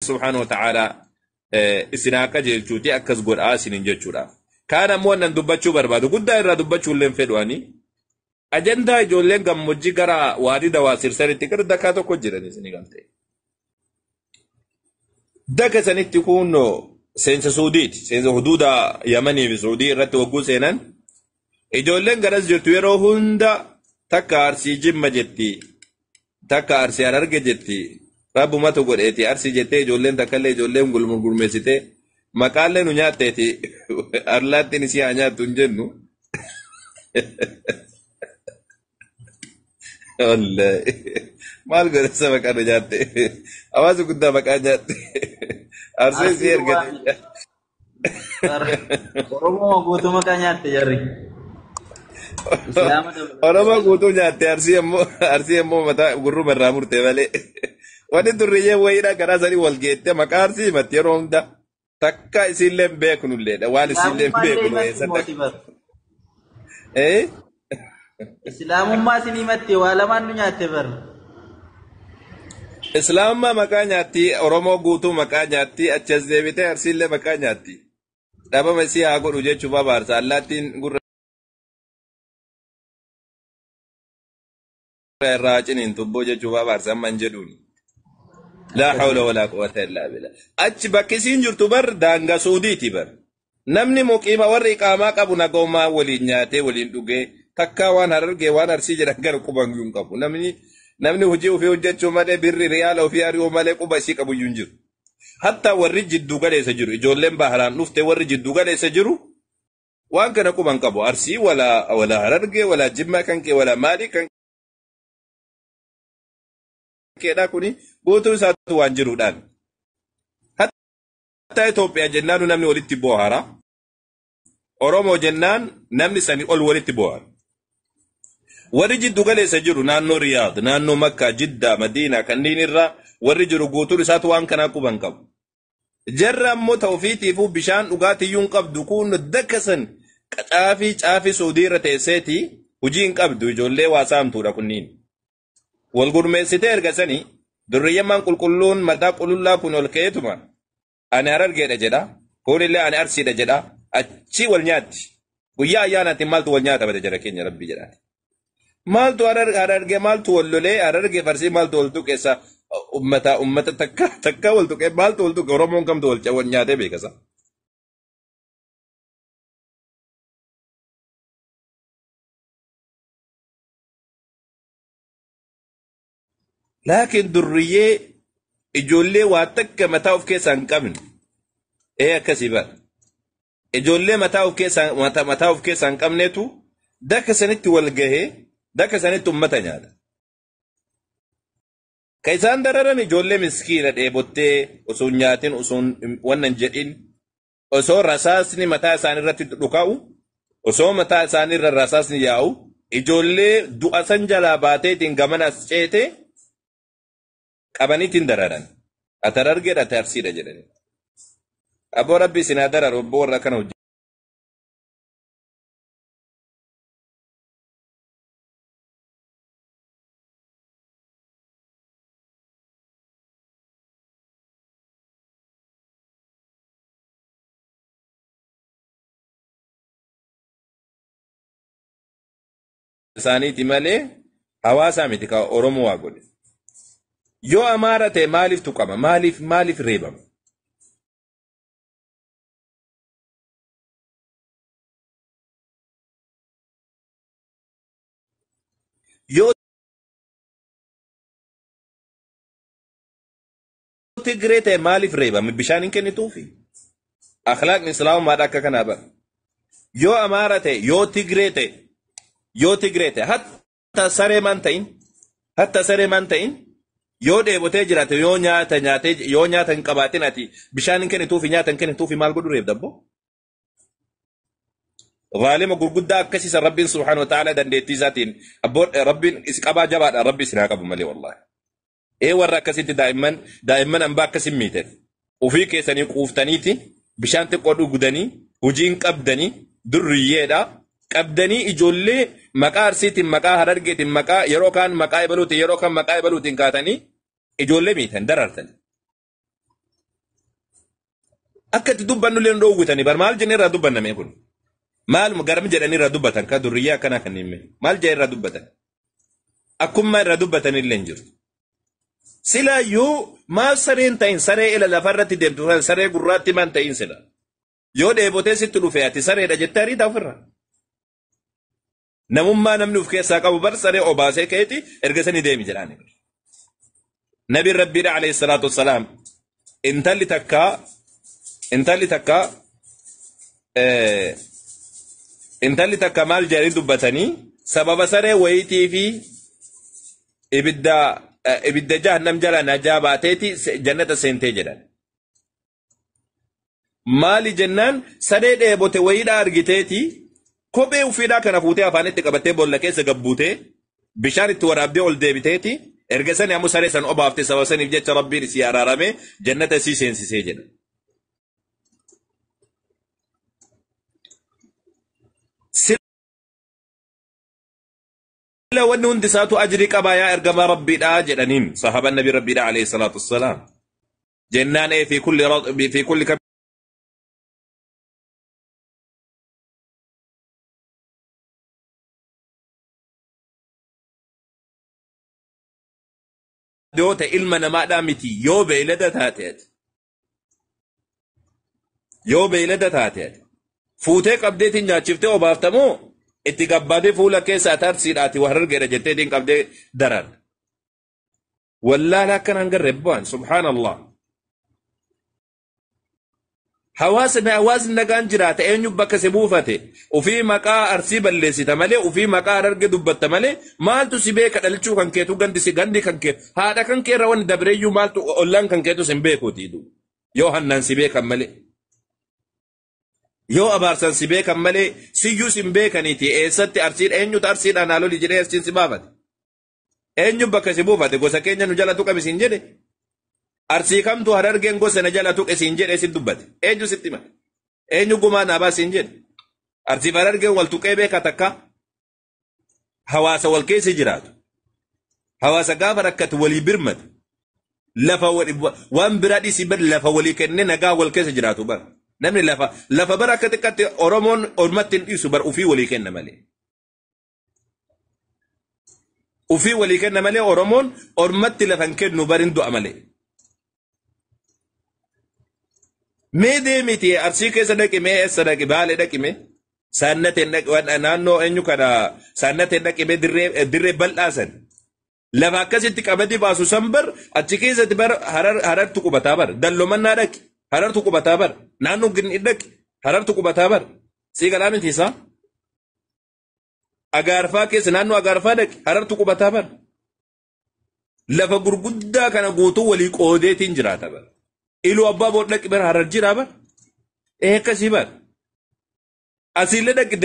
subhaanahu wa ta'ala isin haa qajeelchuuti akkas godhaa isiniin jechuudha. Kaan ammoo wannan dubbachuu barbaadu guddaa irraa dubbachuu illee fedhu ani. Ajandaa ijoolleen gammoojjii gara waadii dawaa sirsanitti gara dakaa tokko jiran isinii galte. Daka sanitti kun seensa Suudiiti. Seensa huduuda Yamanii fi Suudii irratti wagguu seenan. Ijoolleen garas jirtu yeroo hunda takka Arsii Jimma jetti. Takka Arsii Hararge jetti. Rabbumatu godheeti Arsii jettee ijoolleen takkallee ijoolleen gurmeessitee maqaallee nu nyaatteeti arlaattiin isii haa nyaattu hin jennu. Wallaahi maal godhe isa maqaa nu nyaatte hawaasa guddaa maqaa nyaatte Arsii isii ergate. Oromoo guutuu maqaa nyaatte jarri. Oromoo guutuu nyaatte Arsii ammoo mataa gurruma irraa murte malee. Wanni durriyyee wayiidha garaa sanii wal geette maqaa Arsii himatti yeroo hunda takka isiillee hin beeknulleedha waan isiillee hin beeknu eessatti. Islaamummaa isin himatte waa lamaan nu nyaatte bar. Islaamummaa maqaa nyaatti Oromoo guutuu maqaa nyaatti achi as deebitee Arsiillee maqaa nyaatti. Dhabama isii haa godhu jechuuf abaarsa allaattiin gurra irraa ciniin tubboo jechuuf abaarsa amma hin jedhuuni. Laa hawla walaa quwwata illaa billah. Achi bakki isiin jirtu bar daangaa Suudiiti bar. Namni muqiima warri iqaamaa qabu nagoomaa waliin nyaatee waliin dhugee takkaa waan Harargee waan Arsii jedhan gara quba hin qabu. Namni hojii ofii hojjechuu malee birri riyaala ofii ari'uu malee quba isii qabu iyyuu hin jiru. Hatta warri jidduu galeessa jiru ijoolleen baharaan dhufte warri jidduu galeessa jiru waan kana quba hin qabu. Arsii walaa Harargee walaa Jimmaa kan kee walaa maalii kan keedhaa kuni guutuu isaatu waan jiruudhaan. Hatta Itoophiyaa jennaan namni walitti boohara. Oromoo jennaan namni sanii ol walitti boohara. Warri jiddu galeessa jiru naannoo Riyaad, naannoo Makkaa, Jiddaa, Madiinaa kanneen irraa warri jiru guutuun isaatu waan kanaa quba hin qabu. Jarri ammoo ta'u ofiitiifuu bishaan dhugaatiyyuu hin qabdu kun daka san caafii caafii Suudii irra teesseeti hojii hin qabdu ijoollee waa saamtuudha kunniin. Wal gurmeessitee erga sanii durriyyammaan qulqulluun mataa qulullaa kun ol ka'eetuma ani Harargeedha jedha kunillee ani Arsiidha jedha achi wal nyaatti. Guyyaa ayyaanaatiin maaltu wal nyaata bada jara keenya rabbii jedhaati. Maaltu Harargee maaltu wal lolee Harargee Arsii maaltu wal tuqeessa ummata takka takka wal tuqee maaltu wal tuqe Oromoon kamtu wal nyaatee beekasa. Laakiin durriyyee ijoollee waa takka mataa of keessaa hin qabne akkasii bara. Ijoollee mataa of keessaa hin qabnetu daka sanitti wal gahee daka sanitti ummata nyaata. Ka isaan dararan ijoollee miskiina dheebottee osoo hin nyaatin osoo wannan jedhin osoo rasaasni mataa isaanii irratti dhukaa'u osoo mataa isaanii irra rasaasni yaa'u ijoollee du'a san jalaa baateetiin gamana as ceete qabaniitiin dararan. Ati Harargeedha ati Arsiidha jedhani. Abboo Rabbi isin haa dararu abboo warra akkana hojjetu. Isaaniiti malee hawaasaa miti ka Oromoo waa godhe. Yoo Amaara ta'e maaliif tuqama? Maaliif reebama? Yoo Tigree ta'e maaliif reebama? Bishaan hin kennituufi? Akhlaaqni Islaamummaadha akka kanaa bara. Yoo Amaara ta'e, yoo Tigree ta'e, yoo Tigree ta'e, hatta saree maan ta'in, hatta saree maan ta'in, yoo dheebotee jiraate, yoo nyaata nyaatee, yoo nyaata hin qabaatin ati bishaan hin kennituufi nyaata hin kennituufi maal godhu reebda abboo? Zaalima gurguddaa akkasiisa Rabbiin subhaanahu wa ta'ala dandeettii isaatiin abboo Rabbiin is qabaa jabaadha Rabbi isin haa qabu malee wallaahi. Warra akkasitti daa'imman hambaa akkasin miiten ofii keessanii quuftaniiti bishaan xiqqoo dhugdanii hojii hin qabdanii durriyyeedha qabdanii ijoollee maqaa Arsiitiin maqaa Harargeetiin maqaa yeroo kaan maqaa ebaluutiin yeroo kaan maqaa ebaluutiin kaatanii ijoollee miitan darartan. Akka itti dubbannu illee nu dhoowwitanii bar maal jennee irraa dubbanna mee kun? Maal garam jedhanii irraa dubbatan ka durriyyaa akkanaa kan himme maal jedhanii irraa dubbatan? Akkummaa irraa dubbatan illee hin jiru. Silaayyuu maal sareen ta'in saree ila lafarratti deemtu saree gurraatti maan ta'in sila. Yoo dheebotee sitti dhufe ati sareedha jettee ariitaa ofirra. Namummaa namni of keessaa qabu bar saree obaasee ka'eeti erga sanii deemi jedhaani. Nabiin Rabbiidha alayhi salaatu wassalaam intalli takka maal jedhanii dubbatanii sababa saree wayitii fi ibidda jahannam jala najaa baateeti jannata seentee jedhan. Maali jennaan saree dheebote wayiidha argiteeti kophee ufiidhaa kana fuutee afaanitti qabattee boolla keessa gabbuutee bishaan itti waraabdee ol deebiteeti erga sani ammoo saree san obaaftee sababa saniif jecha Rabbiin isii araarame jannata isii seensisee jedha. Sila wanni hundi isaatu ajrii qabaa yaa ergamaa Rabbiidhaa jedhaniin sahaban nabi Rabbiidhaa alayhi salaatu wassalaam. Jennaan fi kulli yoo ta'e ilma namaadhaa miti yoo beeylada taateeti. Yoo beeylada taateeti. Fuutee qabdeetiin nyaachiftee obaaftamoo itti gabbaatee fuula keessa atarsiidhaati waan argeera jetteetiin qabdee daran. Wallaala akkanaan garree bu'an subhaanallah. Hawaasni nagaan jiraata eenyu bakka si buufate ofii maqaa Arsii balleessita malee ofii maqaa Hararge dubbatta malee maaltu si beeka dhalchuu kan keetu gandi si gandi kan keetu haadha kan keerra wanni dabreeyyuu maaltu ollaan kan keetu sin beekuuti yoo hannaan si beekan malee. Yoo abaarsan si beekan malee siyyuu sin beekaniiti eessatti Arsiin eenyutu Arsiidhaan haalolii jedhee Arsiin si baafate. Eenyu bakka si buufate gosa keenya nu jala tuqame siin jedhe. Arsii kamtu Harargeen gosa na jala tuqe siin jedhe sin dubbate. Eenyu sitti hima? Eenyu gumaa naabaa siin jedhe? Arsiif Harargeen wal tuqee beeka takka hawaasa wal keessa jiraatu. Hawaasa gaafa rakkatu walii birmatu. Lafa waan biraa dhiisii bar lafa walii kennee nagaa wal keessa jiraatu bar. Namni lafa bara akka xiqqaatti Oromoon ormatti hin dhiisu bar ofii walii kenna malee. Ofii walii kenna malee Oromoon ormatti lafa hin kennu bar hin du'a malee. Mee deemiti Arsii keessa dhaqi mee eessa dhaqi Baalee dhaqi mee saannateen dhaqi naannoo eenyu kana saannateen dhaqi mee dirree bal'aa san. Lafa akkasitti qamadii baasu san bar achi keessatti bar Harartu qubataa bar dallomannaa dhaqi Harartu qubataa bar naannoo Ginni dhaqi Harartu qubataa bar sii galaa miti isaa. Agaarfaa keessa naannoo Agaarfaa dhaqi Harartu qubataa bar. Lafa gurguddaa kana guutuu walii qoodeetiin jiraata bar. Iluu abbaa bood dhaqi bar Harar jiraa bar. Akkasii bar. Asiillee dhaqi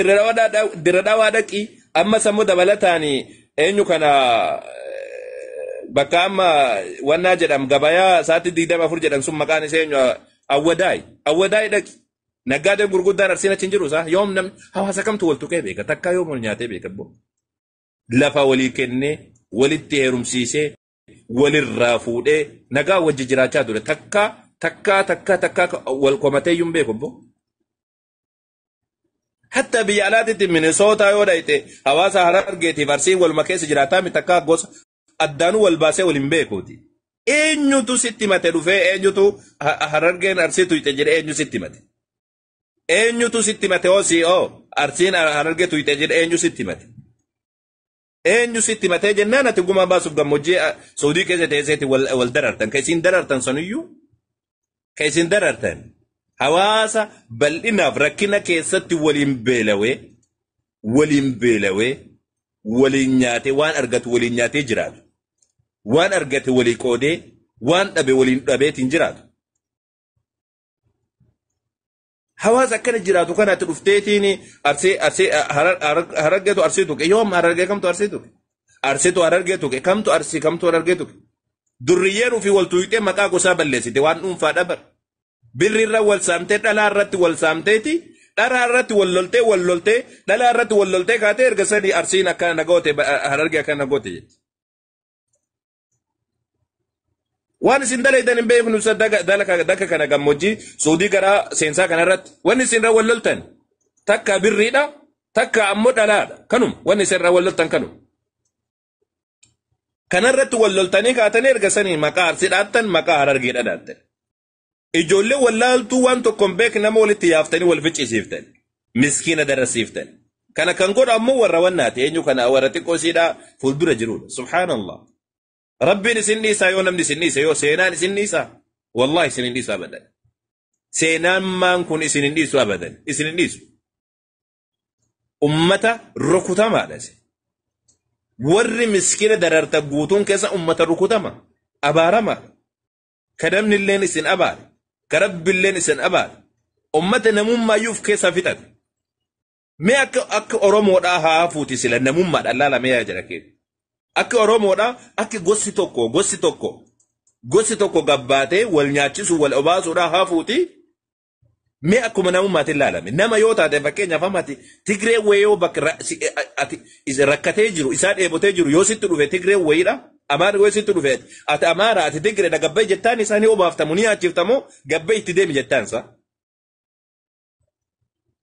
dirra dhawaa dhaqi amma sammuu dabalataan eenyu kana bakka amma wannaa jedham gabayaa sa'aatii 24 jedhan sun maqaan isaa eenyu Awwadaay. Awwadaay dhaqi. Naggaadeen gurguddaan Arsiin achi hin jiru isaa yoom namni hawaasa kamtu wal tuqee beeka takkaa yoom wal nyaatee beeka boo. Lafa walii kennee walitti heerumsiisee walirraa fuudhee nagaa wajji jiraachaa ture takkaa takkaa takkaa takkaa wal komatee iyyuu hin beeku boo. Hatta biyya alaatitti Minisootaa yoo dhayite hawaasa Harargeetiif Arsiin waluma keessa jiraataa miti takkaa gosa addaanuu wal baasee wal hin beekuuti. Eenyutu sitti mate dhufee eenyutu Harargeen Arsii tuyxe jedhee eenyu sitti mate? Eenyutu sitti mate hoo oo Arsiin Harargee tuyxe jedhee eenyu sitti mate? Eenyu sitti matee jennaan ati gumaa baasuuf gammoojjii Saudii keessa teesseeti wal darartan. Ka isin darartan saniyyuu ka isin darartan hawaasa bal'inaaf rakkina keessatti waliin beelawee waliin nyaatee waan argatu waliin nyaatee jiraatu. Waan argate walii qoodee waan dhabe waliin dhabeetiin jiraatu. Hawaasa akkana jiraatu kanatti dhufteetiin Arsii Harargeetu Arsii tuqe yoom Harargee kamtu Arsii tuqe Arsiitu Harargee tuqe kamtu Arsii kamtu Harargee tuqe durriyyeen ofii wal tuqxee maqaa gosaa balleessite waan dhuunfaa dhabar birri irra wal saamtee dhalaa irratti wal saamteeti dharaa irratti wal loltee dhalaa irratti wal loltee kaatee erga sanii Arsiin akkana na goote Harargee akkana na goote jetti. Waan isin dalaydan hin beeknu daka kana gammoojjii Suudii gara seensaa kanarratti wanni isin irra wal loltan takka birriidha takka ammoo dhalaadha kanuma wanni isin irra wal loltan kanuma. Kanarratti wal loltanii kaatanii erga sanii maqaa Arsii dhaattan maqaa Harargee dhaattan. Ijoollee wallaaltuu waan tokko hin beekne nama walitti yaaftanii wal ficcisiiftan. Miskiina darasiiftan. Kana kan godhu ammoo warra wannaati eenyu kana warra xiqqoo isiidhaa fuuldura jirudha. Subhaanallah. Rabbiin isin dhiisaa yoo namni isin dhiise yoo seenaan isin dhiisaa wallahi isin hin dhiisu abadan. Seenaan maan kun isin hin dhiisu abadan isin hin dhiisu. Ummata rukutamaadha isin. Warri miskiina dararta guutuun keessa ummata rukutama abaaramaadha. Ka namni illeen isin abaare ka rabbi illeen isin abaare ummata namummaayyuu of keessaa fixate. Mee akka Oromoodhaa haa hafuuti sila namummaadhaan laalamee yaa jira keessa. Akka Oromoodhaa akka gosi tokko gabbaatee wal nyaachisu wal obaasuudhaa hafuuti. Mee akkuma namummaatiin laalame nama yoo taate fakkeenyaaf amati Tigree wayii bakka ati rakkatee jiru isaa dheebotee jiru yoo sitti dhufe Tigree wayiidha. Amaara yoo sitti dhufe ati Amaara ati Tigreedha gabbee jettaan isaa ni obaaftamu ni nyaachiftamu gabbee itti deemi jettaan isaa.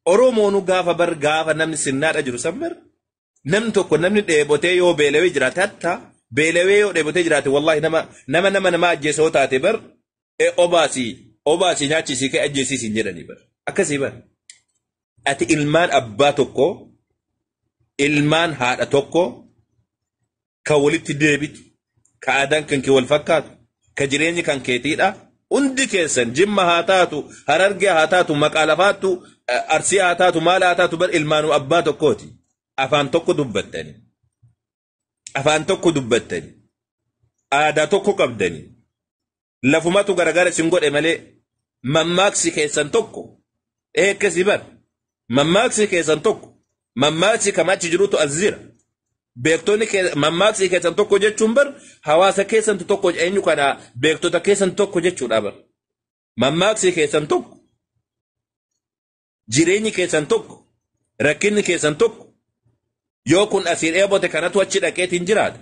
Oromoonu gaafa bar gaafa namni sirnaadha jiru san bar namni tokko namni dheebotee yoo beelawee jiraate hatta beelawee yoo dheebotee jiraate wallahi nama ajjeese yoo taate bar obaasii obaasii nyaachisii kee ajjeesii hin jedhanii bar akkasii bar. Ati ilmaan abbaa tokko ilmaan haadha tokko ka walitti deebitu ka aadaan kan kee wal fakkaatu ka jireenyi kan keetiidha. Hundi keessan Jimma haa taatu, Harargee haa taatu, maqaa lafaattu, Arsii haa taatu, maal haa taatu bar ilmaanuu abbaa tokkooti. Afaan tokko dubbattani. Afaan tokko dubbattani. Aadaa tokko qabdani. Lafumatu garagara isin godhe malee mammaaksi keessan tokko. Akkasii bar. Mammaaksi keessan tokko. Mammaaksi kam achi jirutu as jira. Beektonni mammaaksi keessan tokko jechuun bar hawaasa keessantu tokko eenyu kana beektota keessan tokko jechuudha bar. Mammaaksi keessan tokko. Jireenyi keessan tokko. Rakkinni keessan tokko. Yoo kun asii dheebote kanatu achi dhaqeetiin jiraata.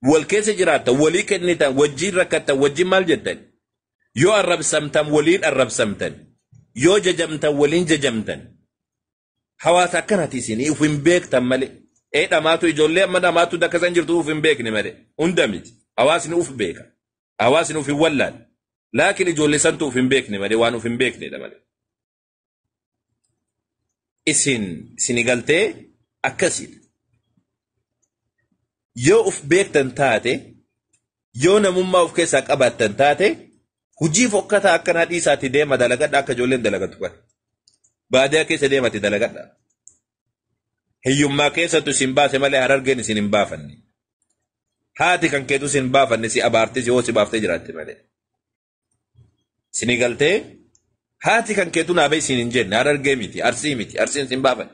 Wal keessa jiraatta, walii kennitan, wajjin rakkattan, wajjin maal jettan. Yoo arrabsamtan waliin arrabsamtan. Yoo jajamtan waliin jajamtan. Hawaasa akkanati isin uf hin beektan malee. Ee dhamaatu ijoollee amma dhamaatu dakka san jirtu uf hin beekne malee. Hunda miti. Hawaasni uf beeka. Hawaasni uf hin wallaale. Laakiin ijoollee santu uf hin beekne malee waan uf hin beeknedha malee. Isin isini galtee akkasiidha. Yoo uf beektan taate, yoo namummaa of keessaa qabaattan taate, hujii fokkataa akkanaa dhiisaatti deema dalagadha akka ijoolleen dalagattu kana. Baadiyaa keessa deemati dalagadha. Hiyyummaa keessattu isin baase malee Harargeen isin hin baafanne. Haati kan keetu isin baafanne si abaarte si hoo si baaftee jiraatte malee. Isini galtee haati kan keetu naabee isin hin jenne Harargee miti Arsii miti Arsiin isin baafanne.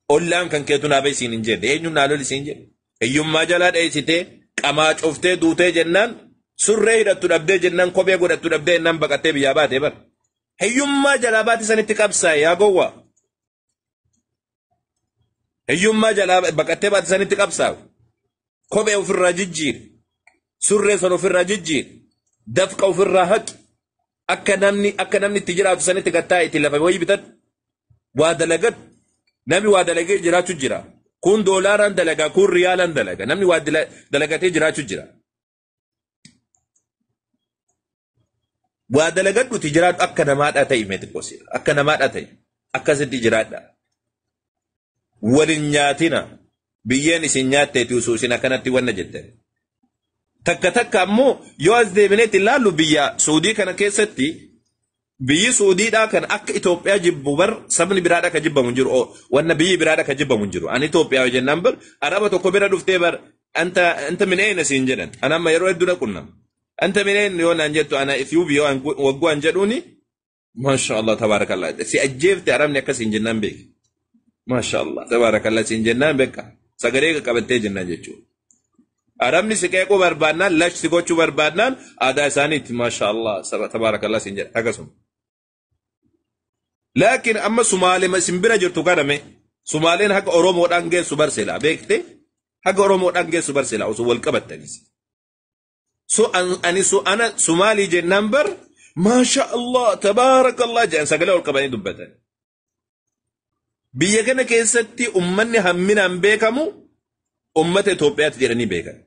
Ollaan kan keetu naabee isin hin jenne eenyuun naa loli isin jenne. Hiyyummaa jalaa dheessitee qamaa cuftee duutee jennaan surree hidhattu dhabdee jennaan kophee godhattu dhabdee jennaan baqattee biyyaa baatee bara. Hiyyummaa jalaa baate sanitti qabsaa'e yaa gowwaa. Hiyyummaa jalaa baqattee baate sanitti qabsaa'e. Kophee ofirraa jijjiiri. Surree san ofirraa jijjiiri. Dafqa ofirraa haqi. Akka namni itti jiraatu sanitti gattaa itti lafa wayii bitadhu. Waa dalagadhu. Namni waa dalagee jiraachuu jira. Kun doolaaraan dalagaa, kun riyaalaan dalaga. Namni waa dalagatee jiraachuu jira. Waa dalagadhuti jiraadhu akka namaadhaa ta'e mee xiqqoo akka namaadhaa ta'e akkasitti jiraadha. Walin nyaatina biyyeen isin nyaatteeti osoo isin akkanatti wanna jettan. Takka takka ammoo yoo as deebineetti ilaallu biyya Suudii kana keessatti biyyi Suudiidhaa kan akka Itoophiyaa jibbu bar sabni biraadhaa ka jibbamu hin jiru. Wanna biyyi biraadhaa ka jibbamu hin jiru. Ani Itoophiyaa jennaan bar Araba tokko bira dhuftee bar anta min eena siin jedhan. Ana amma yeroo hedduu qunnama. Anta min eena yoo naan jettu ana Ethiyoopiyaa wagguu an jedhuuni Masha Allah tabaarakallah. Si ajjeefte Arabni akkas hin jennaan beeki. Masha Allah tabaarakallah siin jennaan beeka. Sagalee qabattee jennaan jechuudha. Arabni si qeequu barbaannaan lash si gochuu barbaannaan aadaa isaaniitti Masha Allah tabaarakallah siin jedha akkasuma. Laakiin amma Sumaalee isin bira jirtu kaname Sumaaleen haga Oromoodhaan geessu barseela beekte haga Oromoodhaan geessu barseela osoo wal qabattanis. So ani so ana Sumaalii jennaan bar maasha Allah tabaarakallah jedhan sagalee ol qabanii dubbatan. Biyya kana keessatti ummanni hamminaan beekamu ummata Itoophiyaatti jedhanii beekan.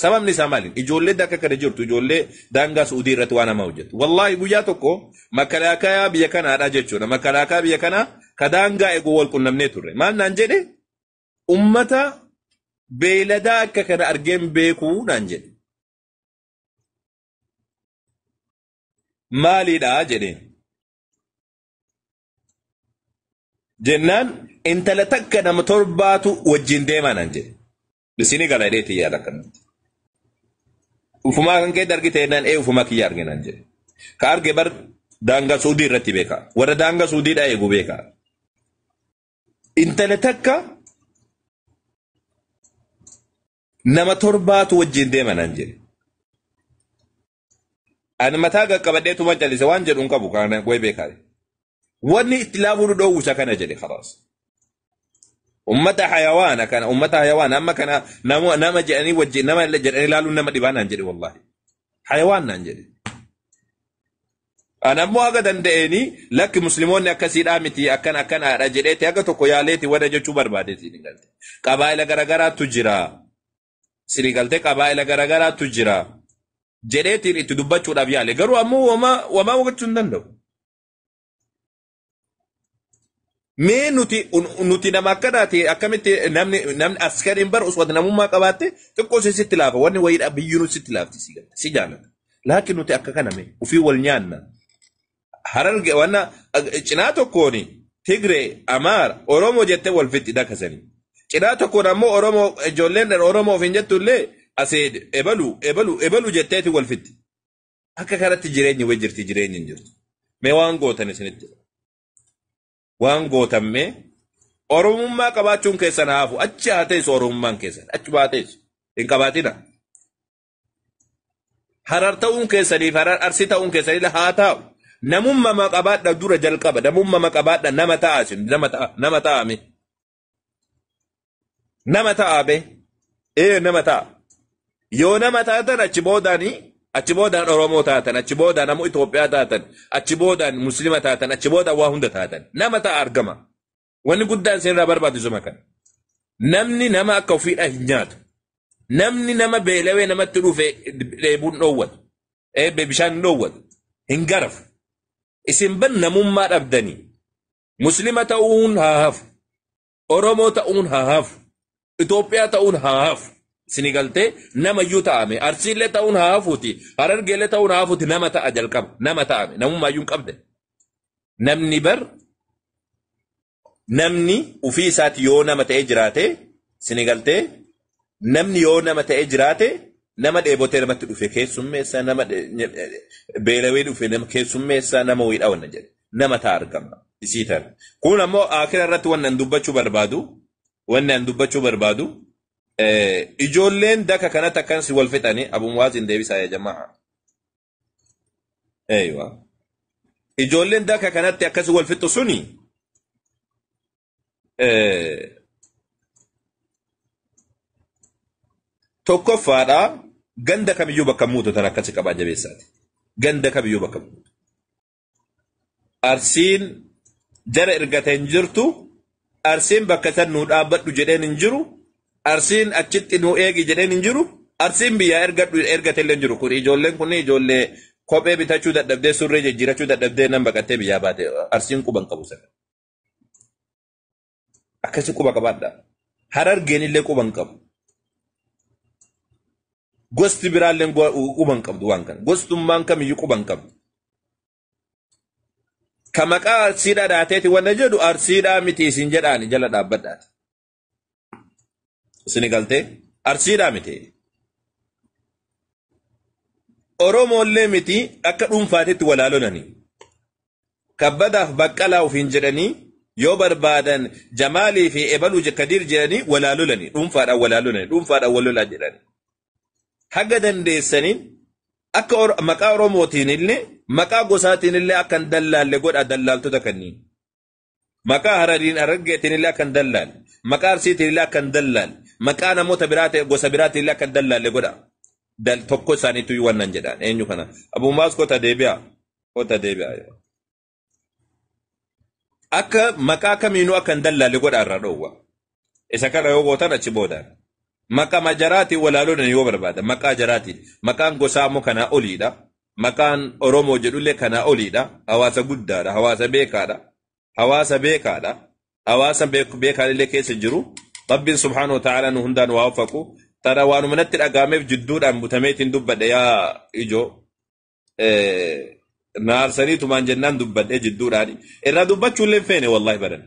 Sababni isaa maali? Ijoollee dakka kana jirtu, ijoollee daangaa Suudii irratti waan hamaa hojjetu. Wallaahi guyyaa tokko makalaakayaa biyya kanaadha jechuudha. Makalaakaa biyya kanaa ka daangaa eeguu wal qunnamnee turre. Maal naan jedhe? Ummata beeyladaa akka kana argeen beekuu naan jedhe. Maaliidha jedheen. Jennaan intala takka nama torbaatu wajjin deemaa naan jedhe. Isinii gala jedheeti yaada akkanatti. Ufumaa kan kee argite jennaan ee ufumaa kiyya arge naan jedhe. Ka arge bar daangaa Suudii irratti beeka. Warra daangaa Suudiidhaa eegu beeka. Intala takka nama torbaatu wajjin deema naan jedhe. Ani mataa qaqqabadheetuma callise waan jedhu hin qabu kana goy beekaa. Wanni itti laafuu nu dhoowwu isa kana jedhe khalaas. Ummata hayawaana kana ummata hayawaana amma kana nama jedhanii wajjin nama jedhanii ilaaluun nama dhibaa naan jedhe wallahi. Hayawaan naan jedhe. Ani ammoo haga danda'eeni lakki musliimoonni akkasiidhaa miti akkana akkanaadha jedheeti haga tokko yaaleeti warra jechuu barbaadeeti ni galte. Qabaa'ila garagaraatu jira. Sini galte qabaa'ila garagaraatu jira. Jedheetiin itti dubbachuudhaaf yaale garuu ammoo wamaa gochuu hin danda'u. Mee nuti nama akkanaati akkamitti namni askariin bar osoo namummaa qabaatte xiqqoo sitti laafa wanni wayiidha biyyuun sitti laafti si galte si jaalata. Laakiin nuti akka kana mee ofii wal nyaanna. Hararge wanna cinaa tokkoon Tigree, Amaara, Oromoo jettee wal fixxi dakasanii. Cinaa tokkoon ammoo Oromoo ijoolleen Oromoo ofiin jettu illee asee ebalu ebalu ebalu jetteeti wal fixxi. Akka kanatti jireenyi wayi jirti jireenyi hin jirtu. Mee waan gootan isinitti. Waan gootan mee Oromummaa qabaachuun keessan haafu achi haa teessu Oromummaan keessan achi haa teessu hin qabaatina. Harar ta'uun keessaniif harar arsii ta'uun keessaniif haa taa'u. Namummaa qabaadha dura jalqaba namummaa qabaadha nama ta'a isin nama ta'a nama ta'a mee. Nama ta'a be ee nama ta'a. Yoo nama taatan achi boodaanii achi boodaan Oromoo taatan achi boodaan ammoo Itoophiyaa taatan achi boodaan Muslima taatan achi boodaan waa hunda taatan nama ta'a argama. Wanni guddaan isinirraa barbaachisu kana. Namni nama akka ofiidhaa hin nyaatu. Namni nama beelawee namatti dhufe dheebuun dhoowwatu. Bishaan hin dhoowwatu. Hin garafu. Isin ban namummaa dhabdanii. Muslima ta'uun haa hafu. Oromoo ta'uun haa hafu. Itoophiyaa ta'uun haa hafu. Isinii galtee namayyuu ta'ame. Arsiillee ta'uun haa hafuuti. Harargeellee ta'uun haa hafuuti. Nama ta'a jalqaba. Nama ta'ame. Namummaayyuu hin qabde. Namni bar namni ofii isaati yoo nama ta'ee jiraate isinii galtee namni yoo nama ta'ee jiraate nama dheebotee namatti dhufe keessummeessa nama beelawee dhufe nama keessummeessa nama wayiidha wanna jedhe nama ta'a argama isii tana. Kun ammoo akira irratti wanni an dubbachuu barbaadu wanni an dubbachuu barbaadu ijoolleen daka kanatti akkansi wal fixanii Abu Muwaazin deebisaa yaa jamaa. Eeywa. Ijoolleen daka kanatti akkasi wal fixu suni tokkoffaadha ganda kamiyyuu bakka muutu tan akkasi qabaa jabeessaati. Ganda kamiyyuu bakka muutu. Arsiin jara ergate hin jirtu, arsiin bakka san nuu dhaabbadhu jedheen hin jiru, arsiin achitti nuu eegi jedheen hin jiru, arsiin biyyaa ergadhu ergate illee hin jiru. Kun ijoolleen kun ijoollee kophee bitachuu dadhabdee surree jijjiirachuu dadhabdee nan baqattee biyyaa baate arsiin quban qabu sana. Akkasi quba qabaadha. Harargeen illee quban qabu. Gosti biraallee quban qabdu waan kana. Gostummaan kamiyyuu quban qabdu. Ka maqaa arsiidhaa dhaateeti wanna jedhu arsiidhaa miti isin jedhaani jala dhaabbadhaati. Isini galtee arsiidhaa miti. Oromoollee miti akka dhuunfaatitti walaa lolanii. Kabbadaaf baqqalaa ofiin jedhanii yoo barbaadan Jamaalii fi Ebaluu Kadiir jedhanii walaa lolanii dhuunfaadhaan walaa lolanii dhuunfaadhaan wal lolaa jedhanii. Haga dandeessaniin akka maqaa Oromootiin illee maqaa gosaatiin illee akka hin dallaalle godha dallaaltota kanneen. Maqaa Harariin Harargeetiin illee akka hin dallaalle, maqaa Arsiitiin illee akka hin dallaalle, maqaa namoota biraa ta'e gosa biraatiin illee akka hin dallaalle godha. Dal tokko isaaniitu wannan jedhaan eenyu kana. Abuu Maas, kota deebi'a. Kota deebi'a. Akka maqaa kamiinuu akka hin dallaalle godha, irraa dhoowwa. Isa kana yoo gootan achi boodaan. Maqaa jaraatiin walaaluudhaan yoo barbaada. Maqaa jaraatiin. Maqaan gosaa immoo kanaa oliidha. Maqaan Oromoo jedhullee kanaa oliidha. Hawaasa guddaadha. Hawaasa beekaadha. Hawaasa beekaadha. Hawaasa beekaan illee keessa jiru. Rabbiin subhaanahu wa ta'ala nu hundaan waa waffaqu. Tana waanuma natti dhagaameef jidduudhaan butameetiin dubbadhe yaa ijoo. Naarsaniitumaan jennaan dubbadhe jidduudhaan. Irraa dubbachuu illee hin feene wallahi baran.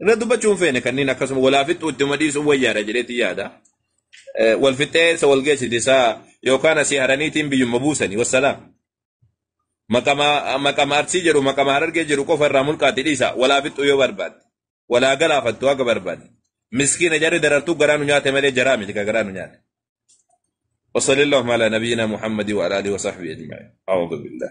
Irraa dubbachuu hin feene. Kanneen akkasuma walaa fixuu itti dhiisuun wayyaadha jedheetti yaada. Wal fixeensa wal geessiti isaa yookaan asii haraniitiin biyyuma buusanii, wassalaam. Maqama Arsii jedhu, maqama Harargee jedhu qofa irraa mulqaatti dhiisa, walaa fixuu yoo barbaadde. Walaa galaafattu akka barbaadde. Miskiina jarri darartuu garaa nu nyaate malee jaraa miti ka garaa nu nyaate. وصلى اللهم على نبينا محمد وعلى اله وصحبه اجمعين. اعوذ بالله.